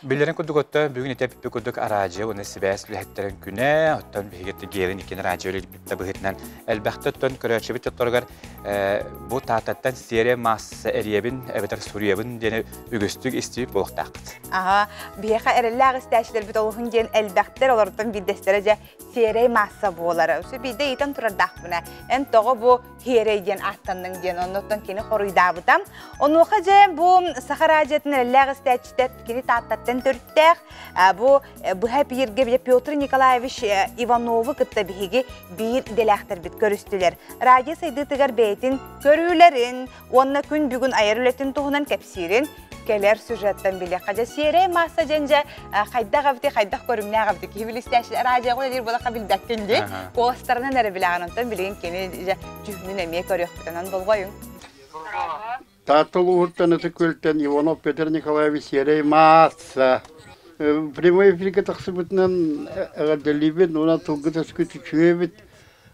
Биллэрин курдук оттон бүгүн ити эппит курдук араадьыйа уонна сибээс үлэһиттэрин күнэ, оттон биһиги Герин иккин араадьыйа үлэлиирбит быһыытынан элбэхтэ оттон көрөөччүбүт дьотторугар бу Тааттаттан сиэрэ маасса эриэбин эбэтэр суруйабын диэни үгүстүк истибит буолуохтаахпыт. Аха, биһиэхэ эрэллээх истээччилэрбит олуһун диэн элбэхтэр, олортон биирдэстэрэ дьэ сиэрэй маасса буолар. Өссө биирдэ ыйытан турардаахпына, эн тоҕо бу Хиэрэй диэн ааттанныҥ диэн оннуттан кини хоруйдаабыта. Онуоха дьэ бу Саха радиотын эрэллээх истээччитэ кини Тааттаттан төрүттээх бу быһа эпииргэ Петр Николаевич Иванову кытта биһиги биир идэлээхтэрбит көрүстүлэр. Радио сайдыытыгар бэйэтин көрүүлэрин уонна күн бүгүн айар үлэтин туһунан кэпсиирин кэлэр сюжеттан билиэххэ. Дьэ сиэрэй маасса дьэн дьэ хайдах эбити, хайдах көрүҥнээх эбити киһи билистээччи радиоҕа үлэлиир буолахха билбэккин дии. Куоластарынан эрэ билэҕин, онтон билигин кини дьэ дьүһүнүн эмиэ көрүөхпүт, онон болҕойуҥ. Таатта улууһуттан Ытык Күөлтэн Иванов Петр Николаевич сиэрэй маасса прямой эфиргэ тахсыбытынан эҕэрдэлиибин уонна тылгыт өскүт үчүгэйбит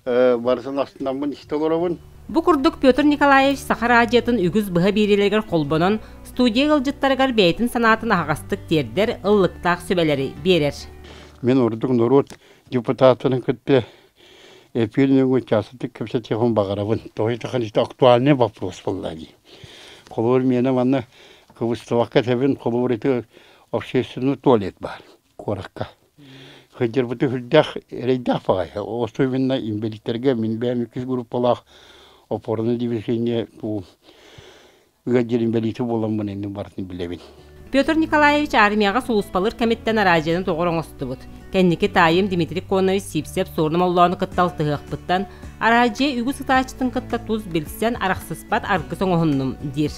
барытын астынаммын истэ олоробун. Бу курдук Петр Николаевич Саха радиотын үгүс быһа биэриилэригэр холбонон, студия ыалдьыттарыгар бэйэтин санаатын аһаҕастык тиэрдэр, ыллыктаах сүбэлэри биэрэр. Мин ордук норуот депутаттарын кытта эфир нөҥүө чаастатык кэпсэтиэхпин баҕарабын. Тоҕо диэтэххинэ ити актуальный вопрос буолла дии. Холобур, миэнэ манна кыбыстыбакка этэбин, холобур, ити общественный туалет баар куоракка. Сылдьарбыта сүрдээх эрэйдээх баҕайы. Особенно инбэлииттэргэ мин бэйэм иккис группалаах опорное движение бу ыалдьар инбэлиитэ буоламмын иннин барытын билэбин. Петр Николаевич армияҕа сулууспалыыр кэмиттэн араадьыйаны тоҕор оҥостубут. Кэнники таайым Дмитрий Конович Сивцев суорун омоллоону кытта алтыһыахпыттан, араадьыйа үгүс ытааччытын кытта тус билсэн арахсыспат аргыс оҥоһуннум диир.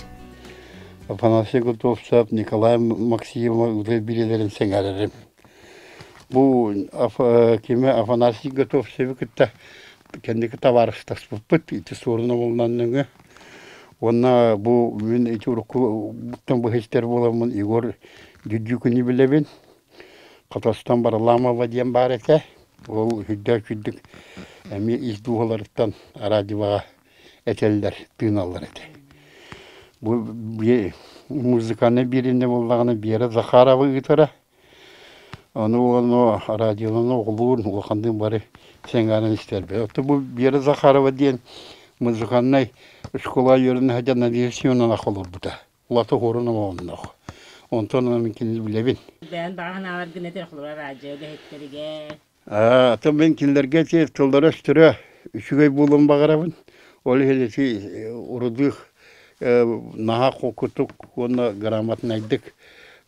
Афанасий Готовцев, Николай Максимов үлэ билэлэрин сэҥээрэрим. Бу кими Афанасий Готовцевы кытта кэнники табаарыстаспыппыт ити суорун омоллооннуҥу. Уонна бу мин ити уруккуттан быһа истэр буоламмын Егор Дюдюкуну билэбин. Хотостон Бараламова диэн баар этэ. Ол үрдээх үрдүк эмиэ ис дууһаларыттан радиоҕа этэллэр, тыыналлар этэ. Бу музыканы биэринэ буоллаҕына Вера Захарова ыытара. Ону ону радионан оҕолуун улаханныын бары сэҥээрэн истэрбит. Оттон бу Вера Захарова диэн музыкальнай школа үөрэнэ сылдьан Надежда Семеновна холорбута. Улата уһуурун оҥоһуннах. Онтон мин кинини билэбин. Бэйэн баҕа санааларгын этэр холобура радио үлэһиттэригэр. Атын мин кинилэргэ ити тыллара-өстөрө үчүгэй буолуон баҕарабын. Ол иһин ити урудух наһаа холкутук уонна грамотнайдык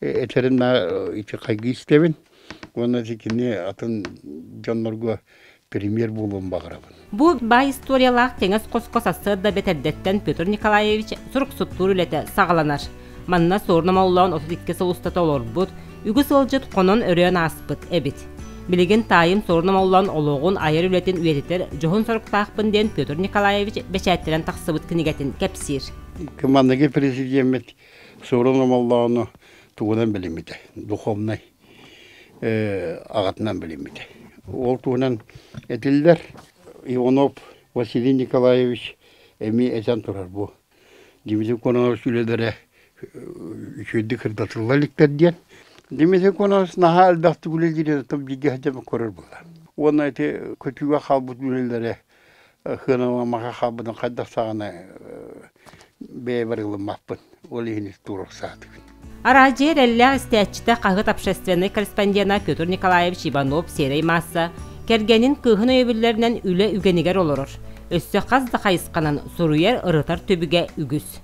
этэрин ити хайгыы истэбин. Уонна ити кини атын дьоннорго премьер буолуон баҕарабын. Бу баай историялаах кэҥэс хоско сарсыарда бэтэрдэттэн Петр Николаевич суруксуттуур үлэтэ саҕаланар. Манна суорун омоллоон 32 сыл устата олорбут, үгүс ыалдьыт хонон-өрөөн ааспыт эбит. Билигин таайым суорун омоллоон олоҕун, айар үлэтин үйэтитэр дьоһун соруктаахпын диэн Петр Николаевич бэчээттэнэн тахсыбыт кинигэтин кэпсиир. Манныгы президеммит суорун омоллоону тугунан билиммитэ, духовнай аҕатынан билиммитэ. Ол туһунан этиллэр Иванов Василий Николаевич эмиэ этэн турар бу Дмитрий Кононович үлэлэрэ үчүгэйдик сырдатылла иликтэр диэн. Дмитрий Кононович наһаа элбэхтик үлэлиир оттон бииргэ сылдьан көрөр буолла. Уонна ити көтүүгэ хаалбыт үлэлэрэ сыаналаммакка хаалбытын хайдах саҕана бэйэбэр ылыммаппын. Ол иһин туруорсаатыбын. Араадьыйа эрэллээх истээччитэ хаһыат общественнай корреспондена Петр Николаевич Иванов сиэрэй маасса кэргэнин кыыһын өйөбүллэринэн үлэ үгэнигэр олорор. Өссө хас да хайысханан суруйар, ырытар түбүгэ үгүс.